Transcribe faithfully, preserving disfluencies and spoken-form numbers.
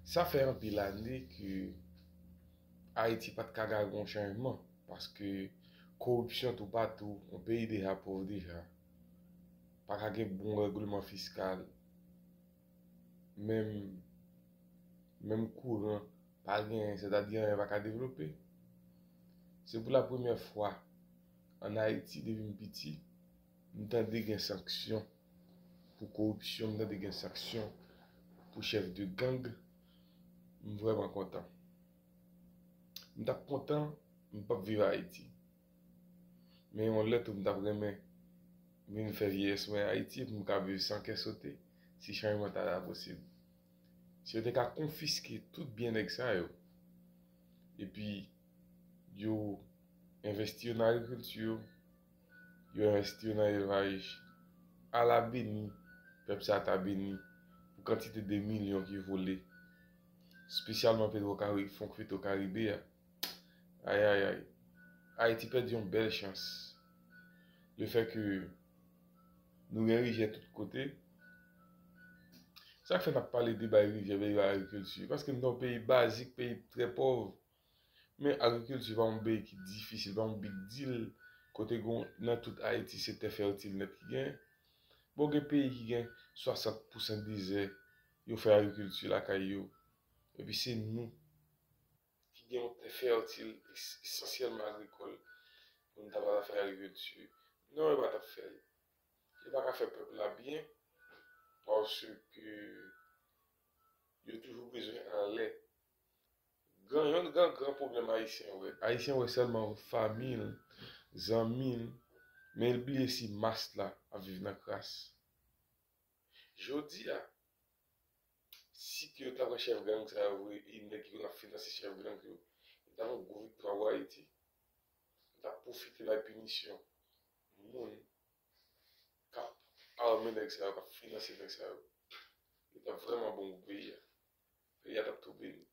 Sa fè anpil ane ke Ayiti pa t ka gen yon chanjman, paske koripsyon toupatou, yon peyi deja pòv deja, pa ka gen bon règleman fiskal, menm, menm kouran pa genyen, sètadi anyen pa ka devlope. Se pou la premyè fwa ann Ayiti, depi m piti, m tande gen sanksyon pou koripsyon, m tande gen sanksyon pou chèf de gang, m vrèman kontan. M t ap kontan m p ap viv Ayiti. Men yon lè tou m t ap renmen vin fè vyeyès mwen Ayiti pou m ka viv san kè sote, si chanjman ta ta posib. Si yo te ka konfiske tout byen nèg sa yo, epi yo envesti yo nan agrikilti, yo envesti yo nan elvaj, ala beni pèp sa ta beni pou kantite de milyon ki vole, espesyalman Petro Kari-, Fon Petro Karibe a. Ayayay. Ayiti pèdi yon bèl chans. Lefètke nou gen rivyè tout kote. Sa k fè n ap pale de bay rivyè, bay agrikilti? Paske nou nan yon peyi bazik, peyi trè pòv. Men agrikilti pa yon peyi ki difisil, pa yon big deal. Kote gon, nan tout Ayiti, se tè fètil nèt ki gen. Bon, gen peyi ki gen swasant pousan dezè, yo fè agrikilti lakay yo. Epi se nou ki gen yon tè fètil es-, esansyèlman agrikòl, pou nou ta pral fè agrikilti. Non, yo pa t ap fè l. Yo pa ka fè pèp la byen, paske yo toujou bezwen anlè. Gran, yon gran, gran pwoblèm Ayisyen wè. Ayisyen wè sèlman fanmi l, zanmi l, men l bliye si mas la ap viv nan kras. Jodi a, si ke yo ta pran chèf gang sa yo vre, e nèg ki konn ap finanse chèf gang yo, li ta yon gwo viktwa pou Ayiti. Li ta pwofite bay pinisyon moun k ap arme nèg sa yo, k ap finanse nèg sa yo. Li ta vrèman bon pou peyi a. Peyi a t ap tou beni.